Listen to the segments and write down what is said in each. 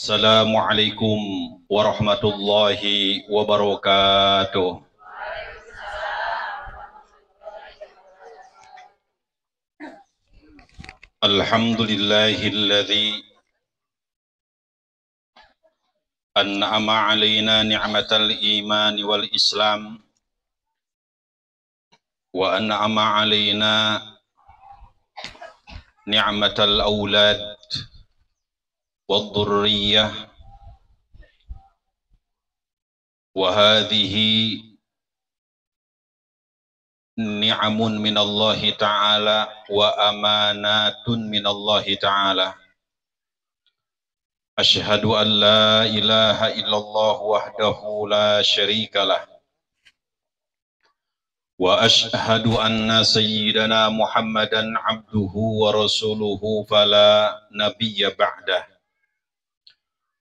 Assalamualaikum warahmatullahi wabarakatuh. Alhamdulillahilladzi an'ama alaina ni'matal iman wal islam wa an'ama alaina ni'matal aulad والذرية وهذه نعم من الله تعالى وأمانات من الله تعالى. أشهد أن لا إله إلا الله وحده لا شريك له وأشهد أن سيدنا محمدا عبده ورسوله فلا نبي بعده.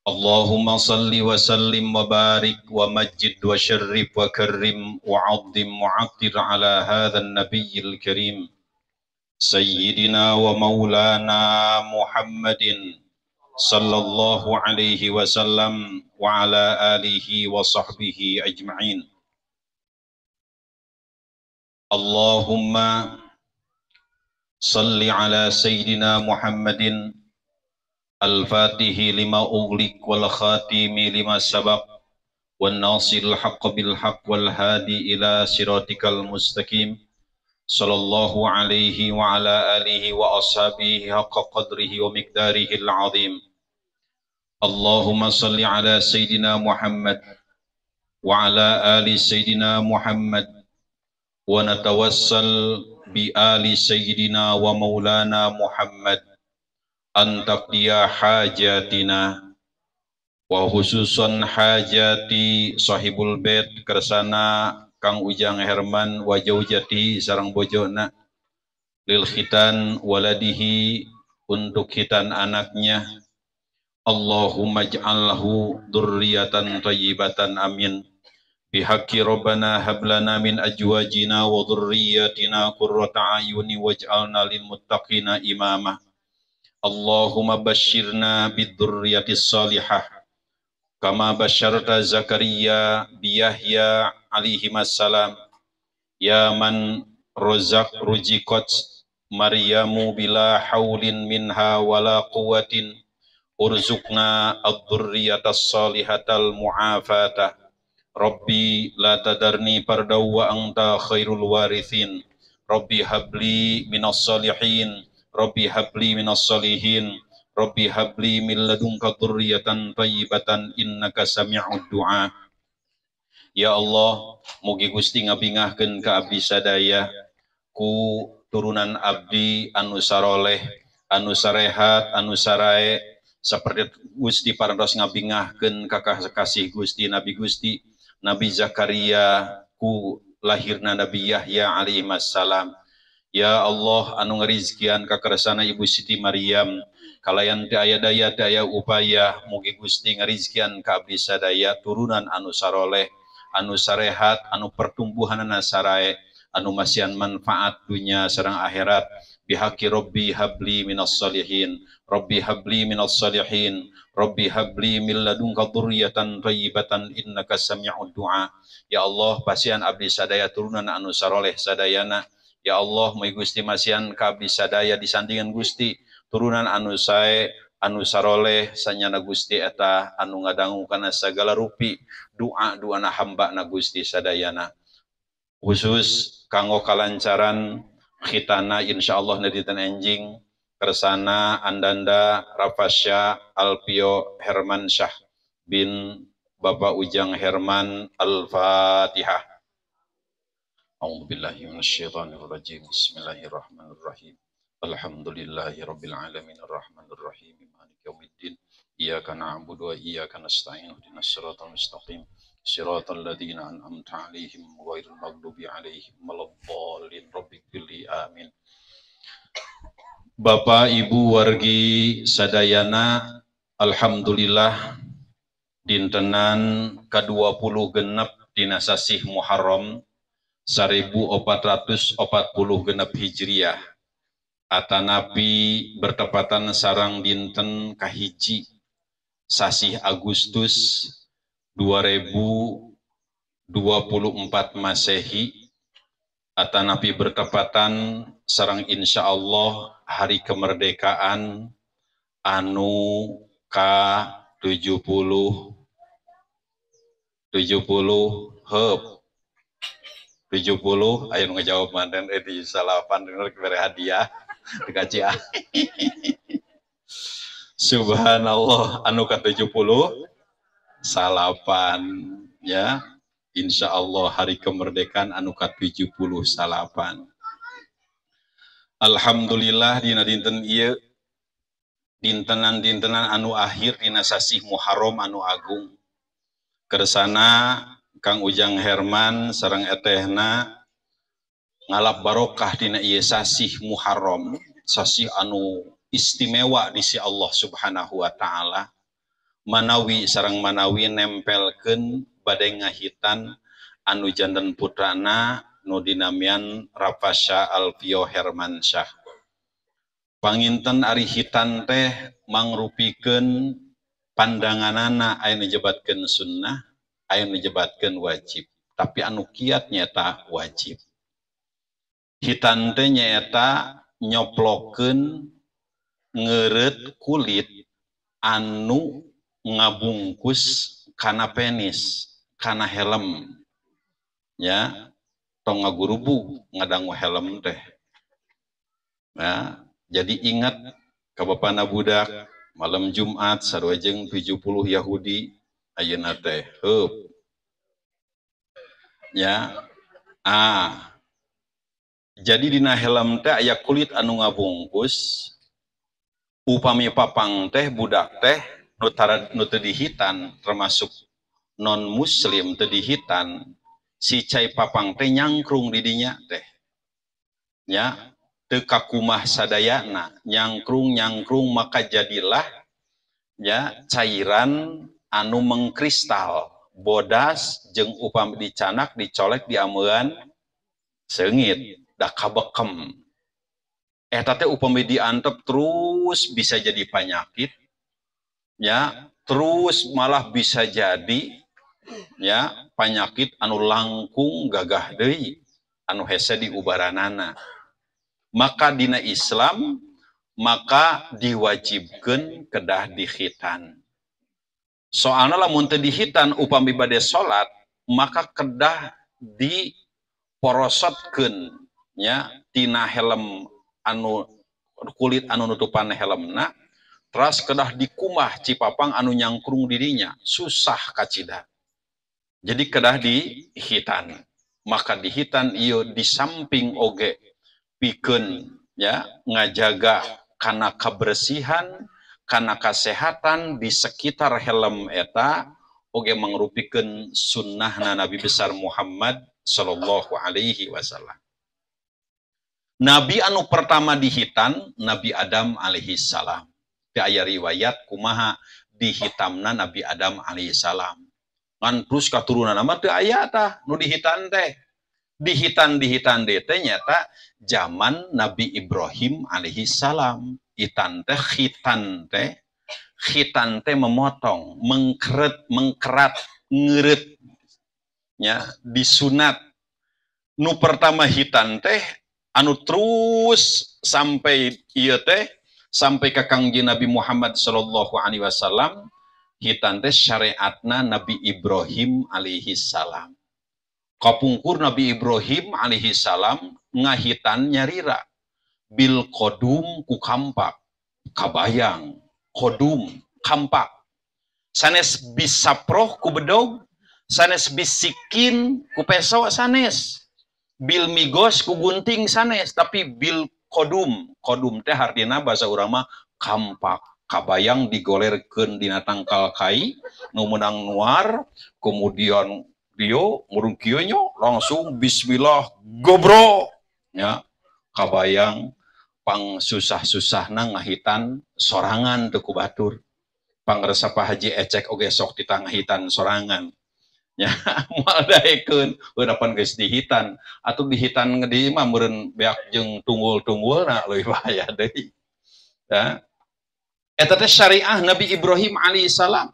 اللهم صل وسلم وبارك ومجد وشرف وكرم وعظم وعطر على هذا النبي الكريم سيدنا ومولانا محمد صلى الله عليه وسلم وعلى آله وصحبه أجمعين. اللهم صل على سيدنا محمد الفاتح لما أغلق والخاتم لما سبق والناصر الحق بالحق والهادي إلى صراطك المستقيم صلى الله عليه وعلى آله وأصحابه حق قدره ومقداره العظيم. اللهم صل على سيدنا محمد وعلى آل سيدنا محمد ونتوسل بآل سيدنا ومولانا محمد أن تقضي حاجاتنا وخصوصا حاجati sahibul bait kersana Kang Ujang Herman wa jaujati sareng bojona lil khitan waladihi untuk khitan anaknya. Allahumma ij'alhu dzurriatan thayyibatan amin. Bihaqqi rabbana hab lana min azwajina wa dzurriyyatina qurrata a'yuni waj'alna lil muttaqina imama. Allahumma basyirna bidzurriyyatis salihah kama basyarta Zakaria bi Yahya alaihi assalam. Ya man rozak rujiqat Maryamu bila haulin minha wala quwwatin urzuqna ad-dzurriyyatas salihatal mu'afata. Rabbi la tadarni fardaw wa anta khairul warithin. Rabbi habli minas salihin. Rabbi habli minas salihin. Rabbi habli min ladunka dzurriyyatan thayyibatan innaka sami'ud du'a. Ya Allah, mugi Gusti ngabingahkeun ka abdi sadaya ku turunan abdi anu saroleh, anu sarehat, anu sarae seperti Gusti parantos ngabingahkeun ka kasih Gusti Nabi Gusti Nabi Zakaria ku lahirna Nabi Yahya alaihi assalam. Ya Allah, anu ngarizkian ka kersana Ibu Siti Maryam kalayan teu aya daya teu aya upaya, mugi Gusti ngarizkian ka abdi sadaya turunan anu saroleh, anu sarehat, anu pertumbuhanana sarae, anu masihan manfaat dunya sareng akhirat. Bihaqqi rabbi habli minas salihin. Rabbi habli minas salihin. Rabbi habli min ladunka dzurriyyatan thayyibatan innaka sami'ud du'a. Ya Allah, pasihan abdi sadaya turunan anu saroleh sadayana. Ya Allah, mugi Gusti masihan ka abdi sadaya disandingan Gusti turunan anu sae, anu saroleh sanyana Gusti eta anu ngadangu kana sagala rupi doa-doana hamba na Gusti sadayana. Khusus kanggo kalancaran khitana insyaallah dinten enjing kersana Andanda Rafasya Alpio Hermansyah bin Bapak Ujang Herman. Al-Fatihah. A'udzubillahi minasyaitonirrajim. Bismillahirrahmanirrahim. Alhamdulillahi rabbil alamin arrahmanirrahim maliki yaumiddin. Iyyaka na'budu wa iyyaka nasta'in ihdinas siratal mustaqim siratal ladzina an'amta 'alaihim ghairil maghdubi 'alaihim waladdallin. Rabbighfirli amin. Bapak Ibu wargi sadayana, alhamdulillah dintenan ka-20 genep dina sasih Muharram 1446 Hijriah atanapi bertepatan sarang dinten kahiji sasih Agustus 2024 Masehi atanapi bertepatan sareng insyaallah hari kemerdekaan anu ka 70 heup 70 aya nu ngajawab manten di salapan bere hadiah dikasih. Subhanallah anu ka 70 salapan ya, insyaallah hari kemerdekaan anu ka 70 salapan. Alhamdulillah dina dinten ieu dintenan-dintenan anu akhir dina sasih Muharram anu agung. Kersana Kang Ujang Herman sareng etehna ngalap barokah dina ieu sasih Muharram, sasih anu istimewa di si Allah Subhanahu wa taala. Manawi sareng manawi nempelkeun bade ngahitan anu janten putrana nu dinamian Rafasya Alfio Hermansyah. Panginten ari hitan teh mangrupikeun pandanganana aya nu nyebatkeun sunnah, aya nu nyebatkeun wajib, tapi anu kiat nyaeta wajib. Hitan teh nyaeta nyoplokeun ngeureut kulit anu ngabungkus kana penis, kana helm. Ya, tong ngagurubug ngadangu helm teh. Ya, jadi ingat ka bapana budak malam Jumat sarua jeung 70 Yahudi ayeuna teh heup. Ya. Ah. Jadi dina helm teh aya kulit anu ngabungkus upami papang teh budak teh nu teu dihitan termasuk non muslim teu dihitan si cai papang teh nyangkrung di dinya teh. Ya, teu kakumah sadayana nyangkrung-nyangkrung maka jadilah ya cairan anu mengkristal bodas jeung upami dicanak dicolek diameuan seungit da kabekem. Eta teh upami diantep terus bisa jadi penyakit ya, terus malah bisa jadi ya penyakit anu langkung gagah deui anu hese diubaranana. Maka dina Islam maka diwajibkeun kedah dihitan. Soalna lamun teu dihitan upami bade salat maka kedah diporosotkeun ya tina helm anu kulit anu nutupan helmna, teras kedah dikumah cipapang anu nyangkrung dirinya, susah kacida. Jadi kedah dihitan. Maka dihitan ieu di samping oge pikeun ya ngajaga kana kebersihan, kana kesehatan di sekitar helm eta oge mangrupikeun sunnahna Nabi besar Muhammad sallallahu alaihi wasallam. Nabi anu pertama dihitan Nabi Adam alaihi salam. Teu aya riwayat kumaha dihitamna Nabi Adam alaihi salam. Ngan terus katurunan mah teu aya tah nu dihitan teh. Dihitan-dihitan teh nyata zaman Nabi Ibrahim alaihi salam. Itan teh khitan teh memotong, mengkeret, mengkerat, ngeureut nya disunat. Nu pertama hitan teh anu terus sampai ieu teh sampai ka Kangjeng Nabi Muhammad sallallahu alaihi wasallam hitan teh syariatna Nabi Ibrahim alaihi salam. Kapungkur Nabi Ibrahim alaihi salam ngahitan nyarira bil qadum ku kampak kabayang qadum kampak sanes bisaproh ku bedog sanes bisikin ku peso sanes bil migos ku gunting sanes tapi bil qadum. Qadum teh hartina bahasa urang mah kampak kabayang digolerkeun dina tangkal kai nu meunang nuar kemudian dio murung kieu nyo langsung bismillah gobro ya kabayang pang susah-susahna ngahitan sorangan teu ku batur pangresep Pak Haji Ecek oge sok ditangahitan sorangan ya moal daekeun heunapan geus dihitan atuh dihitan di mah meureun beak jeung tunggul-tunggulna leuwih bahaya deui ya. Eta teh syariah Nabi Ibrahim alaihissalam.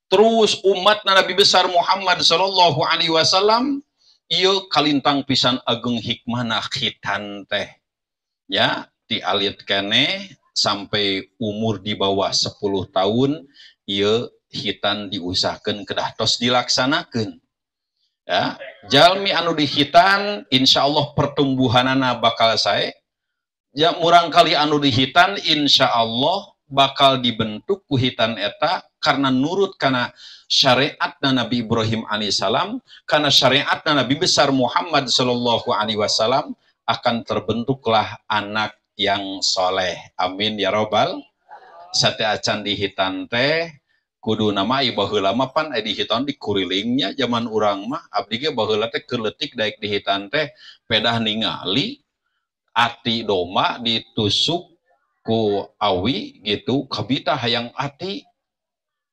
Terus umat Nabi besar Muhammad sallallahu alaihi wasallam ieu kalintang pisan ageng hikmahna khitan teh. Ya, dialit keneh sampai umur di bawah 10 tahun ieu khitan diusahakeun kedah tos dilaksanakeun. Ya, jalmi anu dihitan insyaallah pertumbuhanana bakal sae. Ya murangkali anu dihitan insyaallah bakal dibentuk ku hitan eta karena nurut karena syariat Nabi Ibrahim alaihissalam, karena syariat Nabi besar Muhammad sallallahu alaihi wasallam, akan terbentuklah anak yang soleh. Amin ya robbal. Sate acan dihitan teh kudu nama baheula mah pan dihitan di kurilingnya zaman urang mah abdi ge baheula teh keur leutik daek dihitan teh pedah ningali ati domba ditusuk ku awi gitu kabita hayang ati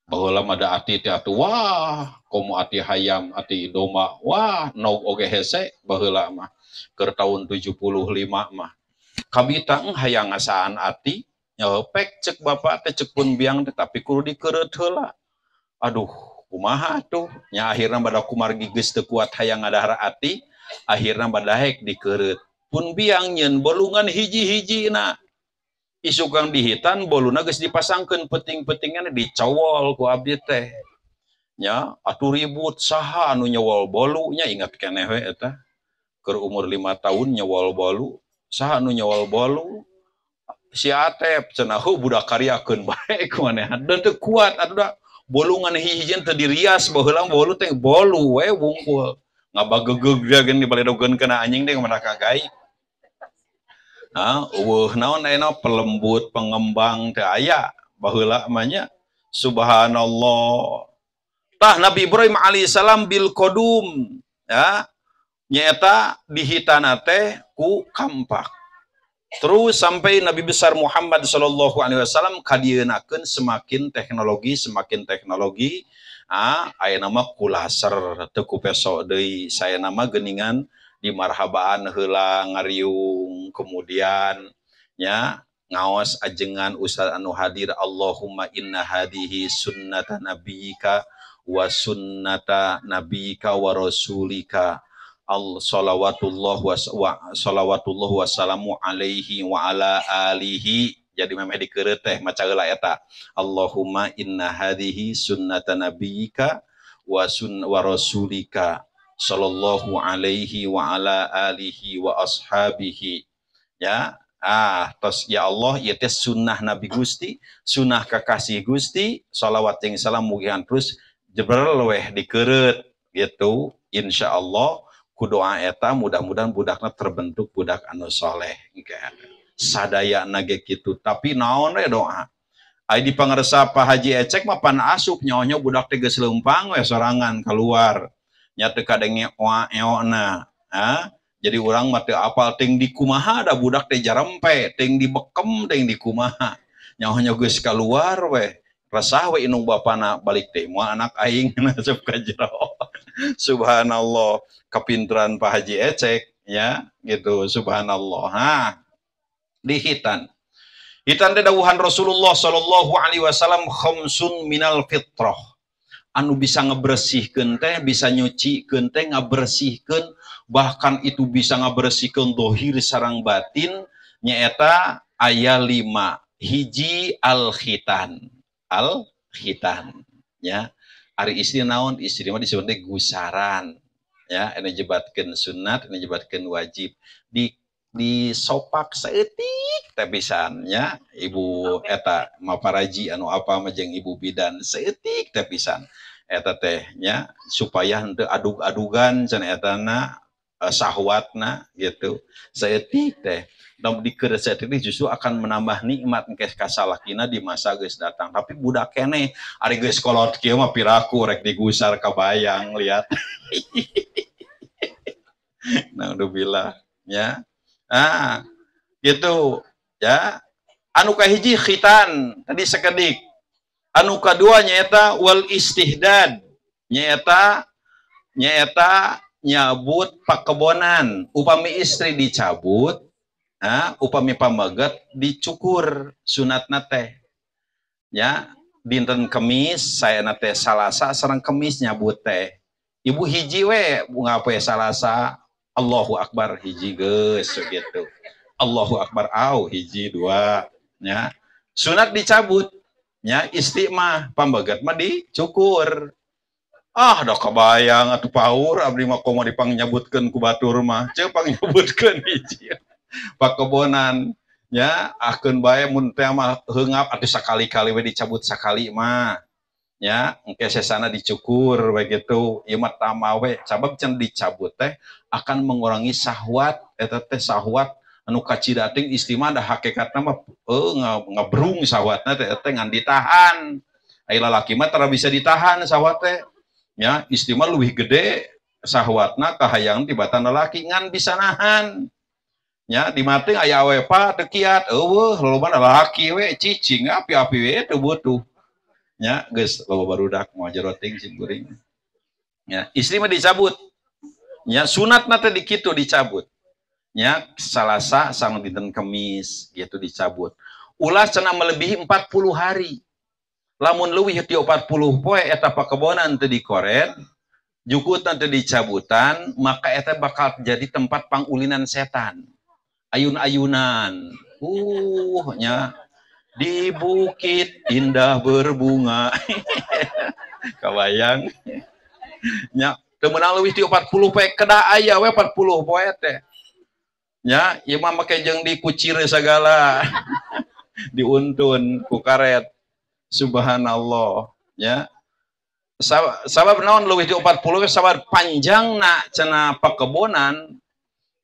baheula mah da ati teh atuh wah komo ati hayam ati domba wah nog oge hese baheula mah keur tahun 75 mah kabita hayang ngasaan ati nyopek cek bapak teh cek pun biang teh tapi kudu dikeureut heula aduh kumaha tuh nya akhirna bada kumargi geus teu kuat hayang ngadahar ati akhirna badahek dikeureut pun biang nyeun bolungan hiji-hijina isukang dihitan boluna geus dipasangkeun peting-petingna dicowol ku abdi teh nya atuh ribut saha anu nyowol bolu nya ingat keneh we eta keur umur 5 tahun nyowol bolu saha anu nyowol bolu si Atep cenah heuh budak karyakeun bae ku manehna dan teu kuat atuh da bolungan hiji-hiji teu dirias baheula bolu teh bolu we wungkul ngabagegeug dia geun dibaledogeun kana anjing teh mana kagai. Nah, eueuh naon ayeuna pelembut pengembang teh aya baheula mah nya subhanallah. Tah Nabi Ibrahim alaihissalam bil qadum ya nyaeta dihitana teh ku kampak. Terus sampai Nabi besar Muhammad sallallahu alaihi wasallam kadieunakeun semakin teknologi ah ayeuna mah ku laser teu ku peso deui saena mah geuningan di marhabaan heula ngariung kemudian nya ngaos ajengan ustaz anu hadir Allahumma inna hadhihi sunnata nabiyyika wa sunnata nabiyyika wa rasulika al salawatullah wa salawatullah wa salamu alaihi wa ala alihi. Jadi memeh dikeureut teh maca heula eta Allahumma inna hadhihi sunnata nabiyyika wa wa rasulika sallallahu alaihi wa ala alihi wa ashabihi. Ya ah tos ya Allah ieu teh sunnah Nabi Gusti, sunnah kakasih Gusti, salawat jeung salam mugihan terus jebrel weh dikeureut gitu. Insyaallah ku doa eta mudah-mudahan budakna terbentuk budak anu soleh. Sadayana ge kitu tapi naon we doa. Ai di pangarsa Pak Haji Ecek mah pan asup nyaonyo budak teh geus leumpang we sorangan keluar. Nya teu kadenge oa-eona. Ha? Jadi urang mah teu apal ting di kumaha da budak teh jarempe, ting dibekem ting di kumaha. Nyaonyo geus keluar we. Resah we inung bapana balik teh moal anak aing asup ka jero. Subhanallah, kepintaran Pak Haji Ecek ya gitu subhanallah. Ha. Dihitan. Hitan teh dawuhan Rasulullah sallallahu alaihi wasallam khamsun minal fitrah. Anu bisa ngebersihkeun teh, bisa nyucikeun teh, ngabersihkeun, bahkan itu bisa ngabersihkeun dohir sareng batin nyaeta aya 5. Hiji al khitan. Al khitan ya. Ari istri naon? Istri mah disebut teh gusaran ya, anu jebatkeun sunat, anu jebatkeun wajib. Di disopak saeutik teh pisan nya ibu eta maparaji anu apa mah jeung ibu bidan saeutik teh pisan eta teh nya supaya henteu adug-adugan cenah etana sahwatna gitu saeutik teh dan dikeureut saeutik justru akan menambah nikmat engke kasalakina di masa geus datang. Tapi budak keneh ari geus kolot kieu mah piraku rek digusar kabayang lihat. Naudzubillah ya. Ah, gitu ya. Anu kahiji khitan tadi sekedik. Anu kadua nyaeta wal istihdad, nyaeta nyabut pakebonan. Upami istri dicabut, nah, upami pameget dicukur sunatna teh. Nya dinten Kemis saena teh Salasa sareng Kemis nyabut teh. Ibu hiji we bunga poe Salasa, Allahu Akbar hiji geus gitu. Allahu Akbar au hiji dua nya. Sunat dicabut nya, istiqmah pambeget mah dicukur. Ah dah kebayang atuh paur abdi mah komo dipangnyabuteun ku batur mah. Ceu pangnyabutkeun hiji. Pakebonan nya akeun bae mun teh mah heungap atuh sakali-kali we dicabut sakali mah. Ya, engke sesana dicukur we gitu. Ieu mah tama we sabab can dicabut teh akan mengurangi syahwat, eta teh syahwat anu kacida teh istimewa da hakikatna mah ngabrung syahwatna teh eta ngan ditahan. Ai lalaki mah tara bisa ditahan syahwat teh. Ya, istimewa leuwih gede syahwatna kahayang tibatan lalaki ngan bisa nahan. Ya, di mati aya awe pa teu kiat eueuh loba lalaki we cicing api-api we teu butuh. Nya, geus loba barudak moal jero ting sim kuring. Ya, istri mah dicabut. Nya, sunatna teh dikitu dicabut. Nya, Salasa sareng dinten Kemis gitu dicabut. Ulah cenah melebihi 40 hari. Lamun leuwih ti 40 poe eta pakebonan teu dikoret, jukutan teu dicabutan, maka eta bakal jadi tempat pangulinan setan. Ayun-ayunan. Nya di bukit indah berbunga. Kabayang. Nya teu meunang leuwih ti 40 poe kedah aya we 40 poe teh. Nya ieu mah make jeung dikucir sagala. Diuntun ku karet. Subhanallah, ya. Sabab naon leuwih ti 40 sabab panjangna cenah pakebonan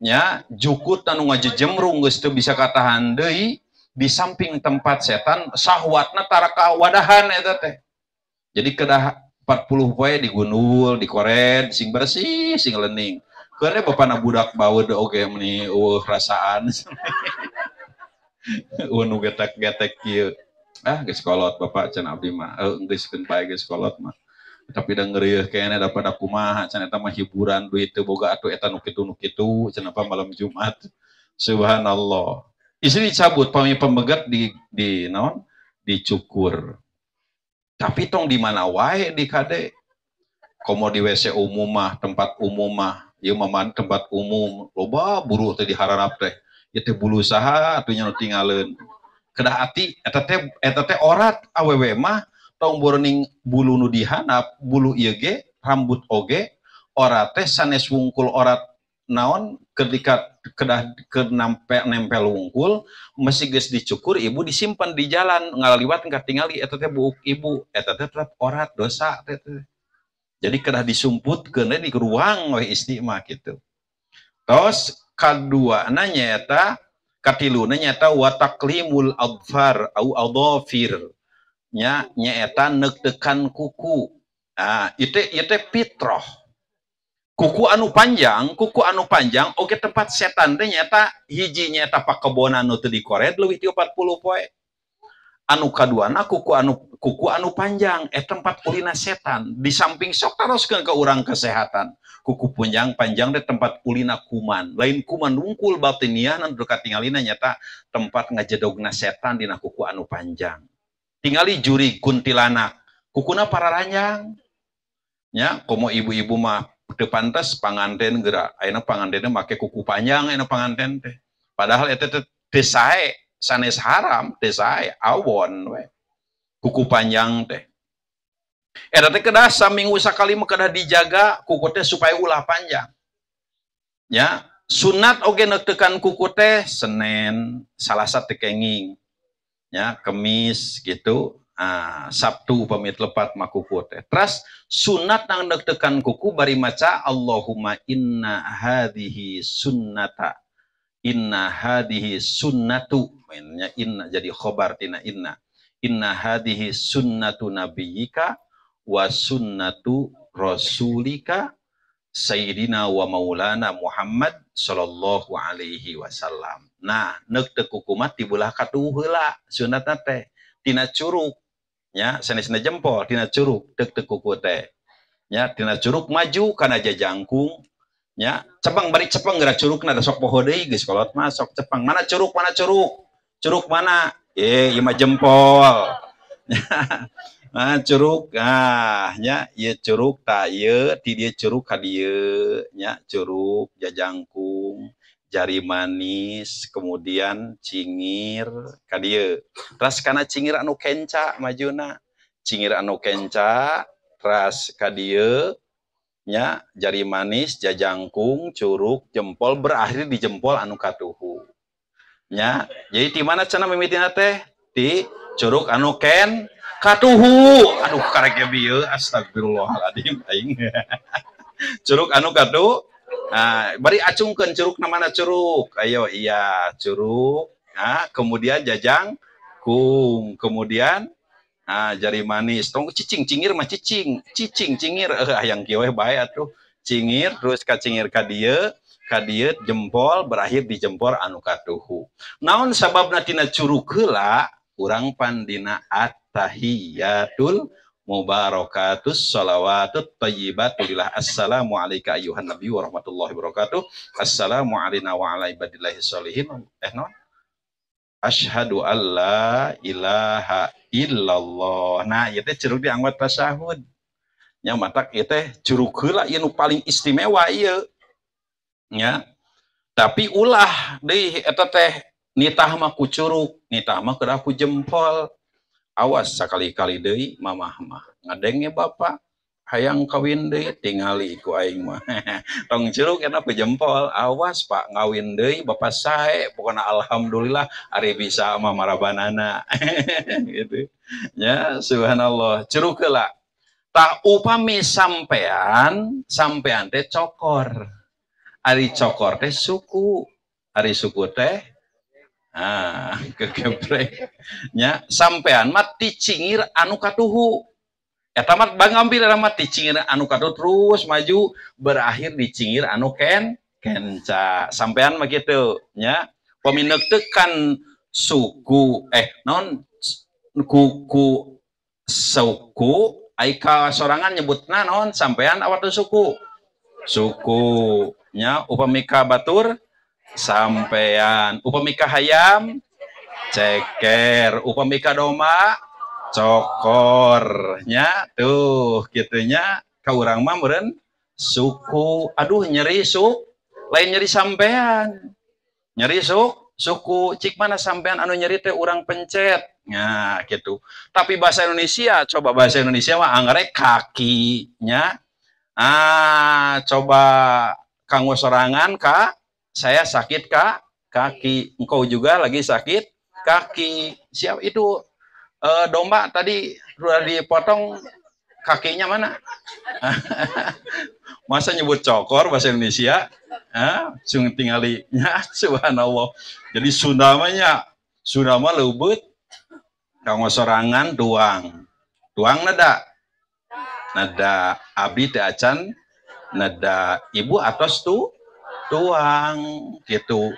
nya jukut anu ngajejemrung geus teu bisa katahan deui di samping tempat setan syahwatna tara kawadahan eta teh. Jadi kedah 40 poe digundul, dikoret, sing bersih, sing lening. Keun bapana budak baeud oge meuni eueuh rasaan. Eueuh nu getek-getek kieu. Ah geus kolot bapak can abdi mah geus keun bae geus kolot mah. Tapi da ngerieuh keneh da pada kumaha can eta mah hiburan duit teu boga atuh eta nu kitu nu kitu cenah apa malam Jumat. Subhanallah. Istri dicabut pami pembeget di naon dicukur. Tapi tong di mana wae di kade. Komo di WC umum mah, tempat umum mah, ieu mah tempat umum loba buruh teh dihararap teh. Ieu teh bulu saha atuh nya nu tingaleun. Kedah ati eta teh orat awewe mah tong boroning bulu nu dihanap bulu ieu ge rambut oge orat teh sanes wungkul orat naon ketika kedah ke nempel wungkul mesti geus dicukur ibu disimpan di jalan ngalaliwat katingali eta teh buuk ibu eta teh tetep orat dosa teh. Jadi kedah disumputkeun di ruang we istimewa kitu. Tos kaduana nyaeta katiluna nyaeta wa taqlimul adfar au adhafir nya nyaeta neuktekan kuku. Ah, ieu teh fitrah. Kuku anu panjang oge tempat setan teh nyaeta hiji nyaeta pakebonan nu teu dikoret leuwih ti 40 poe. Anu kaduana kuku anu panjang tempat ulina setan. Di samping sok taroskeun ka urang kesehatan. Kuku panjang teh tempat ulina kuman. Lain kuman wungkul batiniah nu katingalina nyata tempat ngajedogna setan dina kuku anu panjang. Tingali juri kuntilanak, kukuna pararanjang. Nya komo ibu-ibu mah teu pantes panganten geura. Ayeuna pangantenna make kuku panjang ayeuna panganten teh. Padahal eta teh teu sae, sanes haram, teu sae, awon we. Kuku panjang teh. Eta teh kedah saminggu sakali mah kedah dijaga kuku teh supaya ulah panjang. Ya, sunat oge neuktekan kuku teh Senin, Salasa teh kenging. Ya, Kemis gitu, Sabtu pamit lepat mah kuku teh. Teras sunat nang neuktekan kuku bari maca Allahumma inna hadhihi sunnata. Inna hadhihi sunnatu, mainnya inna jadi khobar tina inna. Inna hadhihi sunnatu nabiyyika wa sunnatu rasulika sayyidina wa maulana Muhammad sallallahu alaihi wasallam. Nah, neuk kuku mah tibulah katuh heula sunatna teh tina curug nya sanesna jempol tina curug deuk kuku teh. Nya tina curug maju kana jajangkung nya cepeng bari cepeng geura curugna da sok poho deui geus kolot mah sok cepeng mana curug curug mana ieu mah jempol. Nah, curug ah nya ieu curug ta ieu ti dieu curug ka dieu nya, curug jajangkung, jari manis, kemudian cingir ka dieu. Teras kana cingir anu kenca majuna. Cingir anu kenca teras ka dieu nya, jari manis, jajangkung, curug, jempol, berakhir di jempol anu katuhu. Nya, jadi di mana cenah mimitina teh? Di curug anu ken katuhu. Aduh karek bieu, astagfirullahaladzim aing. Curug anu katuhu. Nah, bari acungkeun curug na mana curug? Ayo iya, curug. Nah, kemudian jajangkung, kemudian nah, jari manis. Tong cicing cingir mah cicing, cicing cingir hayang kieu we bae atuh. Cingir terus ka cingir ka dieu jempol, berakhir di jempol anu katuhu. Naon sababna tina curug heula? Urang pandina at-tahiyatul mubarakatus sholawatut thayyibatulillah. Assalamu alayka ayuhan nabi wa rahmatullahi wabarakatuh. Assalamu alayna wa ala ibadillahi sholihin. Non asyhadu alla ilaha illallah. Nah, ieu teh curug dianggo tasyahud. Nya matak ieu teh curug heula ieu nu paling istimewa ieu. Nya. Tapi ulah deui eta teh nitah mah ku curug, nitah mah kedah ku jempol. Awas sakali-kali deui mamah mah ngadenge bapak hayang kawin deui tingali ku aing mah. Tong curug eta ku jempol, awas pak ngawin deui bapak sae, pokona alhamdulillah ari bisa mah marabanana. Gitu. Ya, subhanallah. Curug heula. Tah upami sampean, sampean teh cokor. Ari cokor teh suku, ari suku teh ah kegebrek nya, sampean mah ticingir anu katuhu. Eta mah bangambil eta mah ticingir anu katuhu terus maju berakhir di cingir anu kenca. Sampean mah kitu nya. Pami tekan suku non kuku suku ai ka sorangan nyebutna naon sampean awak teh suku. Suku nya upami ka batur sampean, upami ka hayam ceker, upami ka domba cokor nya, tuh kitunya ka urang mah meureun suku. Aduh nyeri suk, lain nyeri sampean, nyeri suk suku. Cik mana sampean anu nyeri teh urang pencet nya gitu. Tapi bahasa Indonesia, coba bahasa Indonesia mah anggarek kaki nya. Ah coba kanggo sorangan ka, saya sakit kak kaki, engkau juga lagi sakit kaki. Siap itu domba tadi sudah dipotong kakinya mana? Masa nyebut cokor bahasa Indonesia? Ah, sung tingali nya, subhanallah. Jadi Sunda mah nya, Sunda mah leubeut kanggo sorangan tuang. Tuang nada. Nada abdi teh acan nada ibu atos tu tuang gitu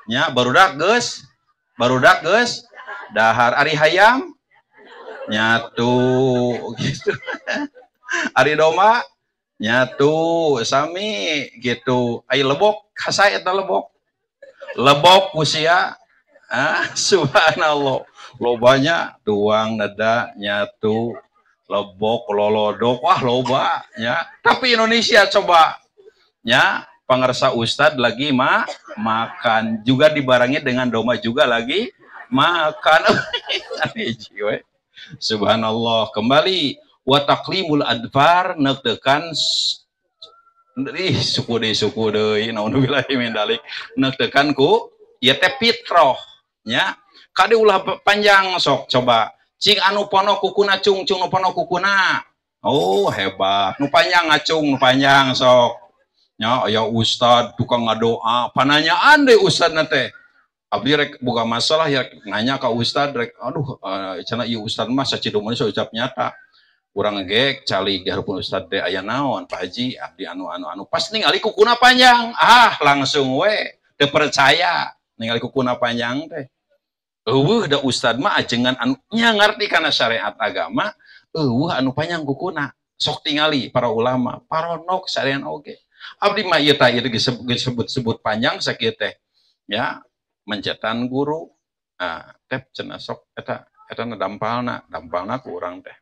nya, barudak geus, barudak geus dahar. Ari hayam nyatu gitu. Ari domba nyatu sami gitu. Ai lebok kasai eta lebok, lebok usia ah subhanallah lobanya tuang nada nyatu lebok lolodok, wah loba nya. Tapi Indonesia coba nya, pangersa ustad lagi makan juga dibarengi dengan domba juga lagi makan. Subhanallah. Kembali wa taqlimul adfar neuktekan ih suku deui naudzubillahi min dalik, neuktekan ku ieu teh fitroh nya. Kade ulah panjang sok coba cing anu pono kukuna cung cung nu pono kukuna. Oh hebat, nu panjang ngacung nu panjang sok nya. Aya ustad tukang ngadoa pananyaan deui ustad na teh. Abdi rek buka masalah ya nanya ka ustad rek, aduh cenah ieu ustad mah saciduman ucap nyata. Urang ge calik di hareupeun ustad teh aya naon Pak Haji abdi anu anu anu pas ningali kukuna panjang, ah langsung we teu percaya ningali kukuna panjang teh. Eueuh da ustad mah ajengan anu nya ngarti kana syariat agama, eueuh anu panjang kukuna. Sok tingali para ulama, paronok sadayana oge. Abdi mah ieu tah ieu disebut-sebut panjang sakieu teh. Ya, mencetan guru. Ah, tep cenah sok eta Eta na dampalna, dampalna ku urang teh.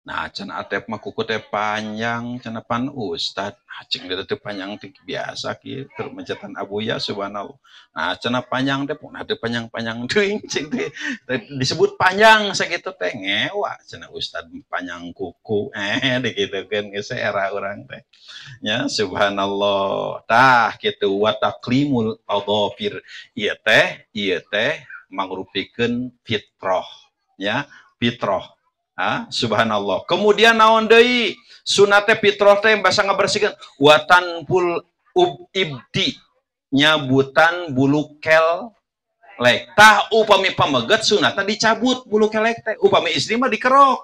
Nah, cenah Atep mah kuku teh panjang, cenah pan ustad. Ah, cing dia teh panjang teh biasa kieu keur mencetan abuya subhanallah. Nah, cenah panjang teh pun teu panjang-panjang teuing cing teh. Disebut panjang sakitu teh ngewa cenah ustad panjang kuku. Dikitukeun geus era urang teh. Nya subhanallah. Tah kitu wa taqlimul adhafir. Ieu teh mangrupikeun fitrah, ya, fitrah. Ah, subhanallah. Kemudian naon deui? Sunate fitrah teh basa ngabersihkeun wa tanful ibdi, nyabutan bulu kelek. Tah upami pameget sunatna dicabut bulu kelek teh, upami istri mah dikerok.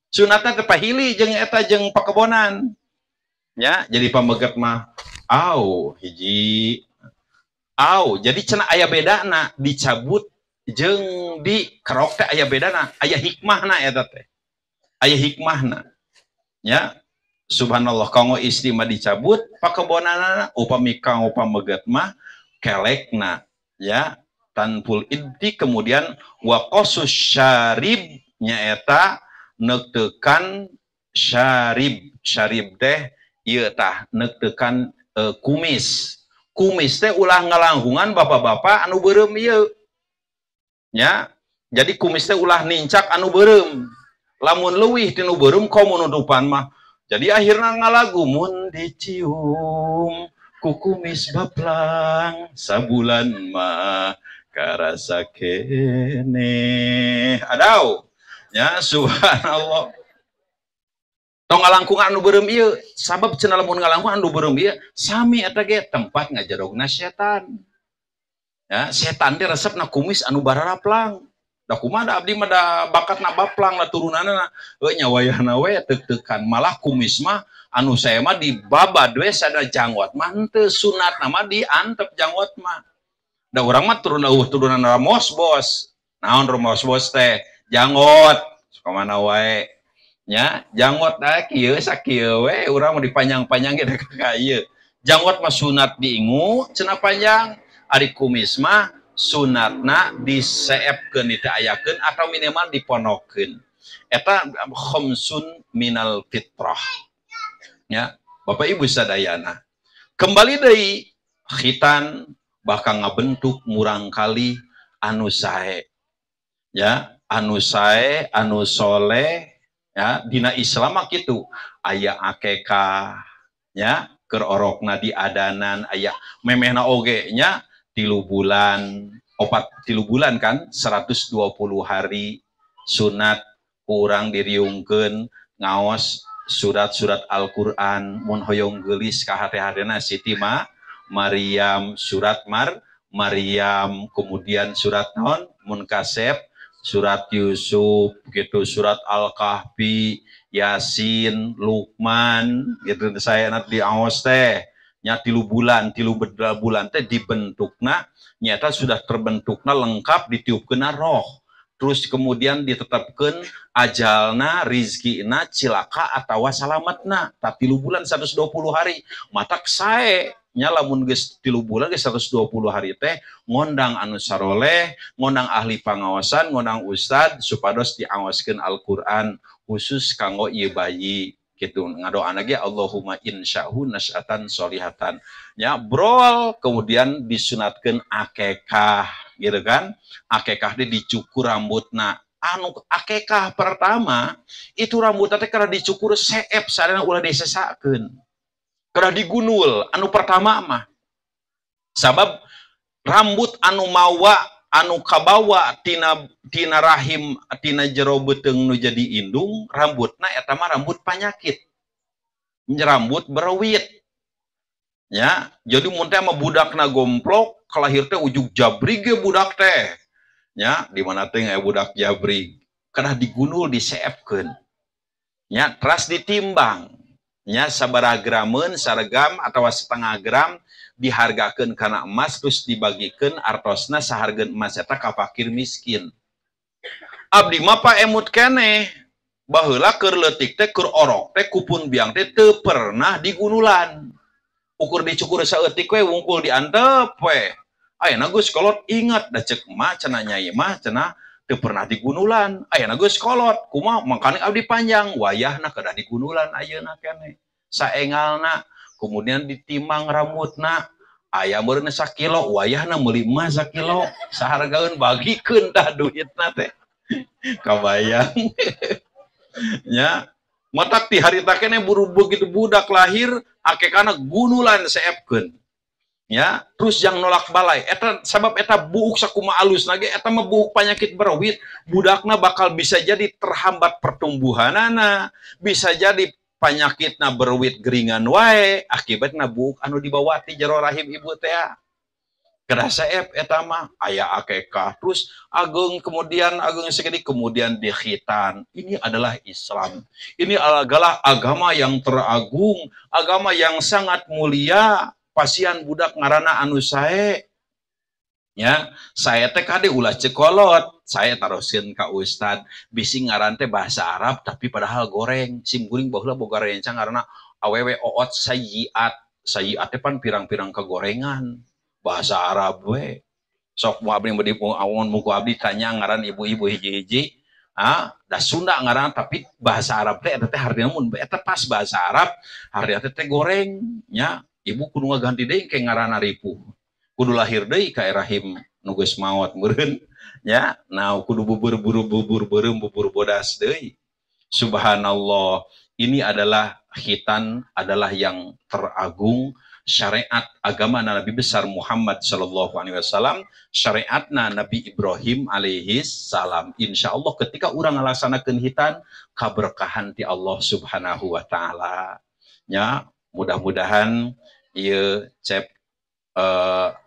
Sunatna teh pahili jeung eta jeung pakebonan. Ya, jadi pameget mah au hiji au, jadi cenah aya bedana dicabut jeung dikerok teh aya bedana, aya hikmahna eta teh. Aya hikmahna. Ya, subhanallah kanggo istri mah dicabut pakebonanana, upami kanggo pameget mah kelekna, ya, tanpul ibdi. Kemudian wa qasus syarib nyaeta neuktekan syarib. Syarib teh ieu tah neuktekan kumis. Kumis teh ulah ngalangkungan bapak-bapak anu beureum ieu. Ya, jadi kumis teh ulah nincak anu beureum. Lamun leuwih tinu beureum komo nutupan mah. Jadi akhirna ngalagu mun dicium ku kumis baplang sabulan mah karasa kene. Adau. Ya subhanallah. Tong ngalangkungan anu beureum ieu, sabab cenah lamun ngalangkungan anu beureum ieu sami eta ge tempat ngajarogna setan. Ya, setan teh resepna kumis anu bararaplang. Da kumaha da abdi mah da bakatna baplang lah turunanna heuh nya wayahna we teuk-teukan. Malah kumis mah anu saya mah dibabad we sada janggot mah henteu, sunatna mah diantep janggot mah. Da urang mah turun eueuh turunan ramos bos. Naon ramos bos teh? Janggot. Suka mana wae. Nya, janggot da kieu sakieu we urang mah dipanjang-panjang ge ka ieu. Janggot mah sunat diingu cenah panjang, ari kumis mah sunatna diseepkeun, diteayakeun atau minimal diponokeun. Eta khamsun minal fitrah. Ya, Bapak Ibu sadayana. Kembali deui khitan bakal ngabentuk murangkali anu sae. Ya, anu sae, anu soleh, ya, dina Islam mah kitu. Aya akekah, ya, keur orokna diadanan, aya memehna oge nya 3 bulan, 4 bulan kan, 120 hari sunat kurang diriungkeun ngaos surat-surat Al-Qur'an mun hoyong geulis ka hate-hatena Siti Maryam, surat Maryam, kemudian surat naon mun kasep, surat Yusuf gitu, surat Al-Kahfi, Yasin, Luqman gitu. Saya nanti diaos teh nya 3 bulan, 3 bulan teh dibentukna nyata sudah terbentukna lengkap, ditiupkeunna roh. Terus kemudian ditetapkeun ajalna, rizkina, cilaka atawa salametna. Tah 3 bulan 120 hari. Matak sae nya lamun geus 3 bulan geus 120 hari teh ngondang anu saroleh, ngondang ahli pangaosan, ngondang ustad supados diaoskeun Al-Qur'an khusus kanggo ieu bayi. Gitu ngadoana ge Allahumma insyahu nas'atan solihatan. Ya brol kemudian disunatkeun akekah gitu kan. Akekah teh dicukur rambutna. Anu akekah pertama itu rambutna teh kada dicukur seep sadayana ulah disesakeun. Kada digunul anu pertama mah. Sabab rambut anu mawa anu kabawa tina rahim tina jero beuteung nu jadi indung, rambutna eta mah rambut panyakit, rambut berwit. Ya, jadi mun teh mah budakna gomplok, kalahir teh ujug jabrig ge budak teh. Ya, di mana teh aya budak jabrig, kedah digunul diseepkeun. Ya, teras ditimbang. Nya sabaraha grameun, saregam atawa setengah gram dihargakeun kana emas terus dibagikeun artosna sahargeun emas eta ka fakir miskin. Abdi mah pa emut keneh. Baheula keur leutik teh keur orok teh kupun biang teh teu pernah digunulan. Ukur dicukur saeutik we wungkul diantep we. Ayeuna geus kolot ingat da ceuk mah cenah nyai mah cenah Teu pernah digunulan, ayeuna geus kolot, kumaha mangkane abdi panjang, wayahna kedah digunulan ayeuna keneh. Saengalna, kemudian ditimang rambutna, aya meureun sakilo, wayahna meuli emas sakilo, sahargaeun bagikeun tah duitna teh. Kabayang. Nya, matak ti harita keneh buru begitu budak lahir, akekana gunulan seepkeun. Ya, terus yang nolak balai eta sabab eta buuk sakuma alus nage eta mah buuk penyakit berwit, budakna bakal bisa jadi terhambat pertumbuhanana, bisa jadi penyakitna berwit geringan wae akibatna buuk anu dibawa ti jero rahim ibu teh. Kedah seep eta mah aya akekah, terus ageung kemudian ageung sakedik kemudian dikhitan. Ini adalah Islam. Ini adalah agama yang teragung, agama yang sangat mulia. Pasian budak ngarana anu sae. Ya, saya teh kade ulah cekolot, saya taroskeun ka ustad, bisi ngaran teh bahasa Arab tapi padahal goreng. Sim kuring baheula boga rencang ngaranna awewe oot sayyiat. Sayyiat teh pan pirang-pirang kegorengan. Bahasa Arab we. Sok mu abdi bade awon muku abdi tanya ngaran ibu-ibu hiji-hiji. Ah, da Sunda ngaran tapi bahasa Arab teh eta teh hartina mun eta pas bahasa Arab hartina teh goreng nya. Ibu kudu ngaganti deui ke ngaranna ripuh. Kudu lahir deui ka rahim nu geus maot meureun nya. Nah, kudu bubur buru bubur beureum bubur bodas deui. Subhanallah, ini adalah khitan adalah yang teragung, syariat agama Nabi besar Muhammad sallallahu alaihi wasallam, syariatna Nabi Ibrahim alaihi salam. Insyaallah ketika urang ngalaksanakeun khitan, kaberkahan ti Allah Subhanahu wa taala. Nya, mudah-mudahan ieu cep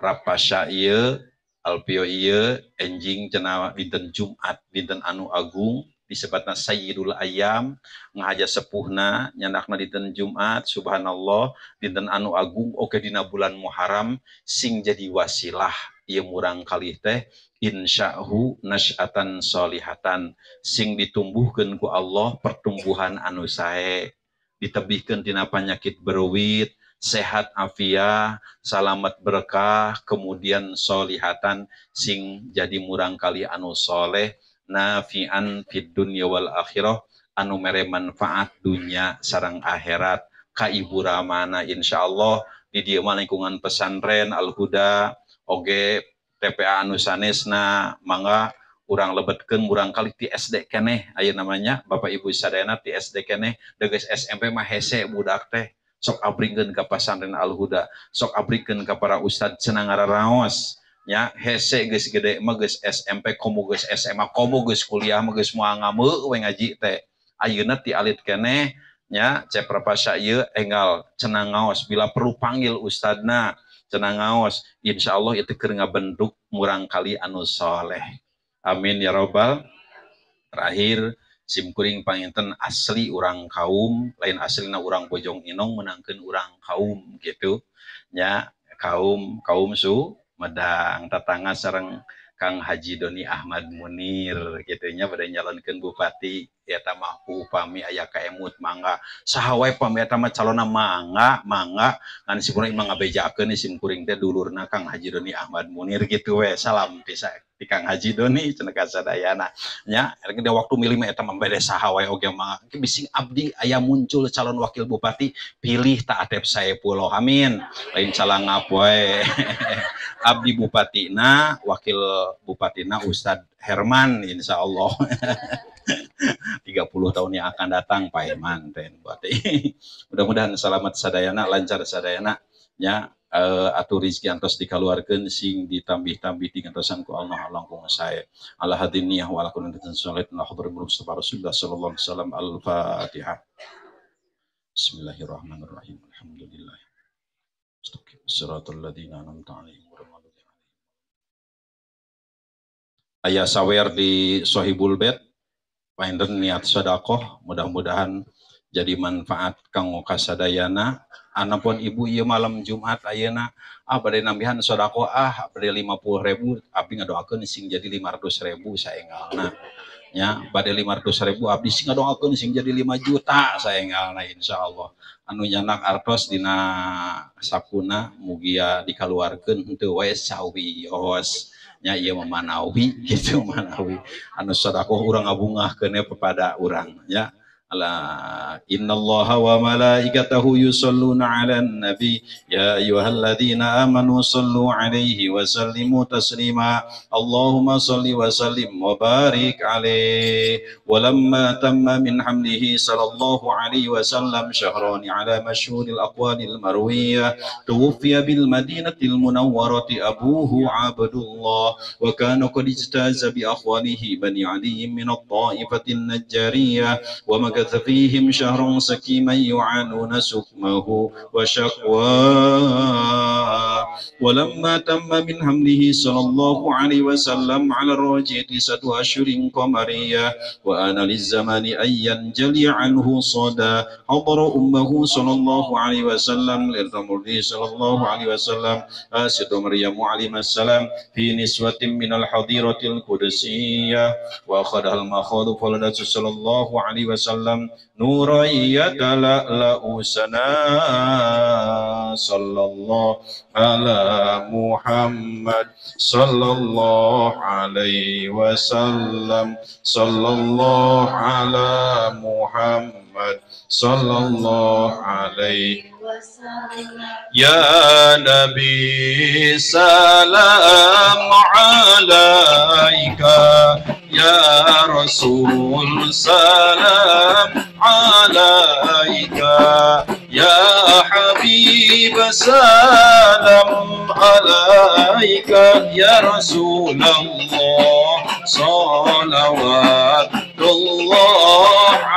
rapasya ieu alpio ieu enjing cenah dinten Jumat dinten anu agung disebatna Sayyidul Ayam ngahaja sepuhna nyandakna dinten Jumat. Subhanallah, dinten anu agung oge dina bulan Muharram sing jadi wasilah ieu murang kalih teh insya'hu nasy'atan solihatan sing ditumbuhkeun ku Allah pertumbuhan anu sae, ditebihkeun tina penyakit berwit, sehat afiah, salamat berkah, kemudian solihatan sing jadi murang kali anu soleh, nafian fid dunya wal akhirah, anu mere manfaat dunya sareng akhirat ka ibu ramana. Insyaallah di dieu mah lingkungan pesantren Al-Huda oge TPA anu sanesna, mangga urang lebetkeun murang kali ti SD keneh aya namanya Bapak Ibu sadayana ti SD keneh, degeus SMP mah hese budak teh sok abringkeun ka pesantren Al-Huda, sok abringkeun ka para ustad cenah ngararaos nya. Hese geus gede mah geus SMP komo geus SMA komo geus kuliah mah geus moal ngameu we ngaji teh. Ayeuna ti alit keneh nya cep rapasya ieu enggal cenah ngaos, bila perlu panggil ustadna cenah ngaos, insyaallah itu keur ngabentuk murang kali anu soleh. Amin ya robbal. Terakhir sim kuring panginten asli urang kaum, lain aslina urang Bojong Inong menangkeun urang kaum gitu nya, kaum kaum Sumedang tetangga sareng Kang Haji Doni Ahmad Munir gitu nya, bade nyalonkeun bupati eta mah upami aya kaemut mangga saha wae pami eta mah calonna mangga mangga ngan sim kuring mah ngabejakeun sim kuring teh dulurna Kang Haji Doni Ahmad Munir gitu we. Salam ti Kang Haji Doni cenah ka sadayana nya. Rek waktu milih mah eta mah bade saha wae oge mangga bising abdi aya muncul calon wakil bupati pilih ta Atep Saepullah, amin. Lain calangap wae. Abdi bupatina wakil bupatina Ustad Herman insyaallah. 30 tahun yang akan datang Pak Herman teh bupati. Mudah-mudahan selamat sadayana, lancar sadayana nya, atur rizki antos dikaluarkeun sing ditambih-tambih digantosan ku Allah langkung sae. Ala hadiniyah wa ala kulli shalat la hadri Mustafa Rasulullah sallallahu alaihi wasallam. Al-Fatihah. Bismillahirrahmanirrahim. Alhamdulillah. Siratal ladzina an'amta alaihim ghairil maghdubi alaihim. Aya sawer di Sohibul Bait panginten niat sedekah, mudah-mudahan jadi manfaat kanggo kasadayana. Anapun ibu ieu malam Jumat ayeuna bade nambihan sedekah bade 50.000 abdi ngadoakeun sing jadi 500.000 saenggalna nya, bade 500.000 abdi sing ngadoakeun sing jadi 5 juta saenggalna insyaallah. Anu nyanak artos dina sakuna mugia dikaluarkeun henteu wae sawios Nya ieu mah manawi gitu manawi anu sedekah urang ngabungahkeun kepada urang nya. Ala innallaha wa malaikatahu yusholluna 'alan nabi ya ayyuhalladzina amanu shallu 'alaihi wa sallimu taslima Allahumma shalli wa sallim wa barik 'alaihi. Walamma tamma min hamlihi sallallahu alaihi wasallam syahrani 'ala masyhuril aqwalil marwiyah tuwfiya bil madinatil munawwarati abuhu Abdullah wa kana qad ijtaza bi akhwalihi bani Ali min at-ta'ifatin najjariyah wa فيهم شهر سكيما يعانون سقمه وشقواه. ولما تم من حمله صلى الله عليه وسلم على الراجح 9 أشهر قمرية وأنا للزمان أن ينجلي عنه صدى حضر أمه صلى الله عليه وسلم للرمل صلى الله عليه وسلم آسد مريم عليه السلام في نسوة من الحظيرة القدسية وأخذها المخاض فولدته صلى الله عليه وسلم نورا يتلألأ سنا صلى الله على محمد صلى الله عليه وسلم صلى الله على محمد صلى الله عليه وسلم. يا نبي سلام عليك يا رسول سلام عليك يا حبيب سلام عليك يا رسول الله صلوات الله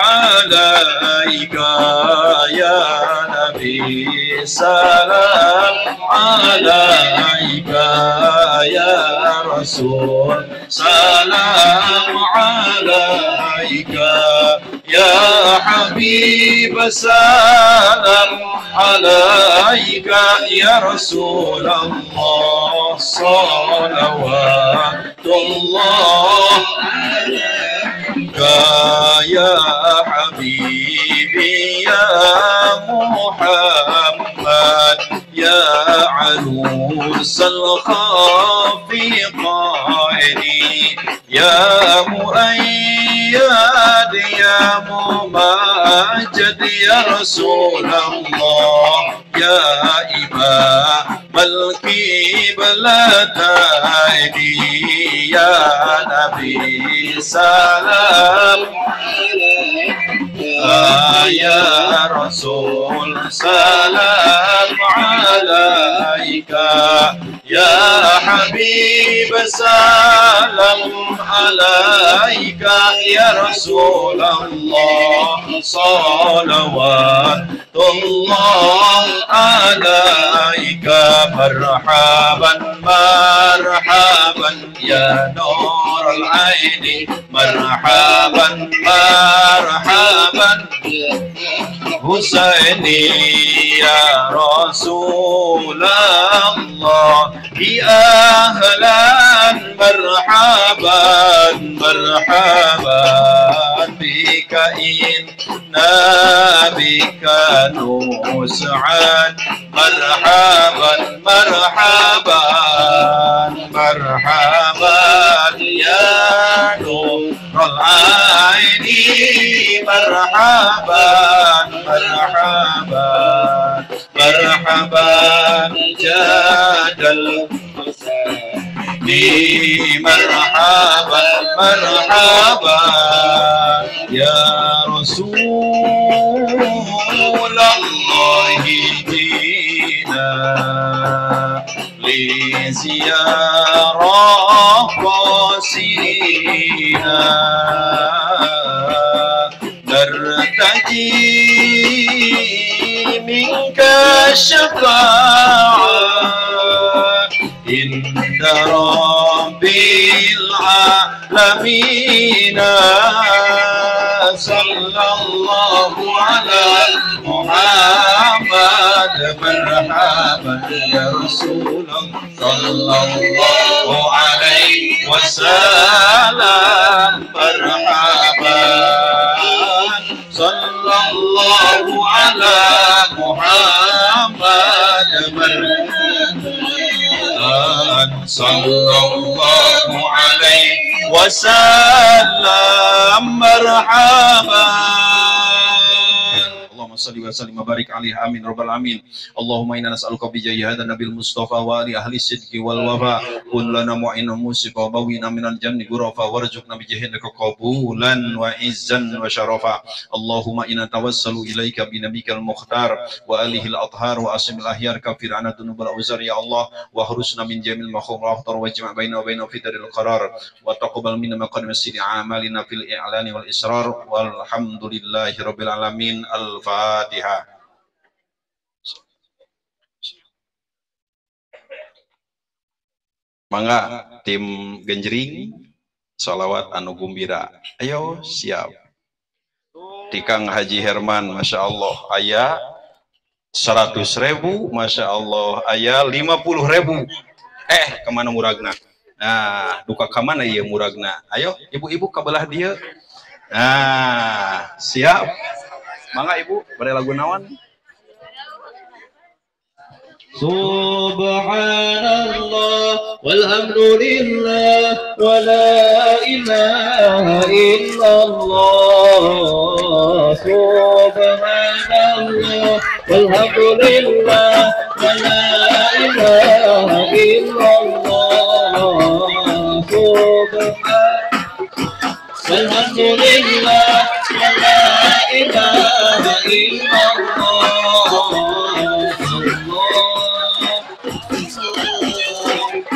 عليك يا نبي سلام عليك يا رسول سلام عليك يا حبيب سلام عليك يا رسول الله صلوات الله عليك يا حبيبي يا محمد يا عروس الخافقين يا مؤيد يا ممجد يا رسول الله يا إمام القبلتين يا نبي سلام يا رسول سلام عليك يا حبيب سلام عليك يا رسول الله صلوات الله عليك مرحبا مرحبا يا نور العين مرحبا مرحبا حسيني يا رسول الله أهلا مرحبا مرحبا بك إنا بك نسعد مرحبا مرحبا مرحبا يا نور العين مرحبا مرحبا مرحبا جاد الحسين مرحبا مرحبا يا رسول الله جينا لزيارة قاسينا نرتجي منك الشفاعة عند رب العالمين صلى الله على محمد مرحبا يا رسول الله صلى الله عليه وسلم مرحبا صلى الله على محمد مرحبا. sallallahu alaihi wasallam. Marhaban. Salli wa sallim wa barik alaihi amin rabbal alamin. Allahumma inna nas'aluka bi jahi hadzal nabil mustafa wa ali ahli sidqi wal wafa kun lana mu'inan musifa wa bawina minal janni ghurafa warzuqna bi jahilika qabulan wa izzan wa syarafa. Allahumma inna tawassalu ilaika bi nabikal mukhtar wa alihi al athhar wa asimil ahyar kafir ana dunubal awzar ya Allah wa hrusna min jamil makhum wa aftar wa jma' baina wa baina fi daril qarar wa taqabbal minna ma qad masiri amalina fil i'lani wal israr walhamdulillahi rabbil alamin. Al-Fatihah. Mangga tim genjering sholawat anu gumbira. Ayo siap. Di Kang Haji Herman, Masya Allah, ayah 100.000, Masya Allah, ayah 50.000. Kemana muragna? Nah, duka kemana ya muragna? Ayo, ibu-ibu kabelah dia. Nah, siap. Mangga ibu, bari lagu naon? Subhanallah walhamdulillah wala ilaha illallah. Subhanallah walhamdulillah wala ilaha illallah. Subhanallah walhamdulillah wala ilaha illallah.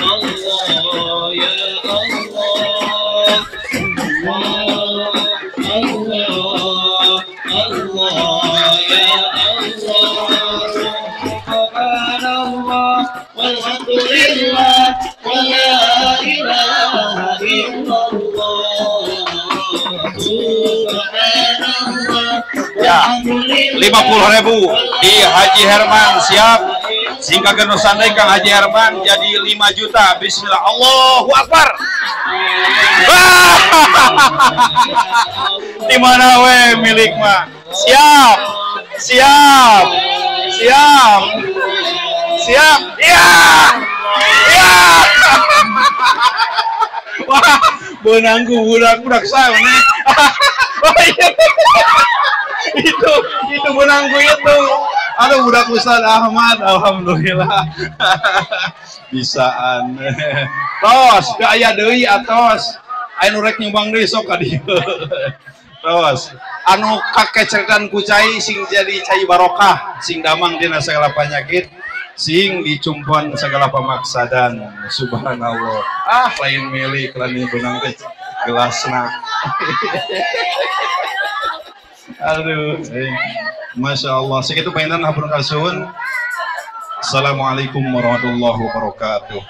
Allah ya Allah, Allah Allah Allah ya Allah. Subhanallah walhamdulillah wala ilaha illallah. Ya, 50.000 di Haji Herman, siap. Singka genusan deui Kang Haji Herman jadi 5 juta. Bismillah, Allahu Akbar. Di mana we milik mah? Siap, siap, siap, siap. Iya, iya. Wah, benangku budak-budak saya nih. Oh, iya. Itu benangku itu. Aduh, budak Ustaz Ahmad, alhamdulillah. Bisaan. Tos, teu aya deui atos. Aya nu rek nyumbang deui sok ka dieu. Tos, anu kakeceretan ku cai sing jadi cai barokah, sing damang dina segala penyakit, sing dicumpon segala pemaksadan. Subhanallah. Ah, lain milik lain benang teh gelasna. Aduh, Masya Allah. Segitu pengen hatur kasuhun. Assalamualaikum warahmatullahi wabarakatuh.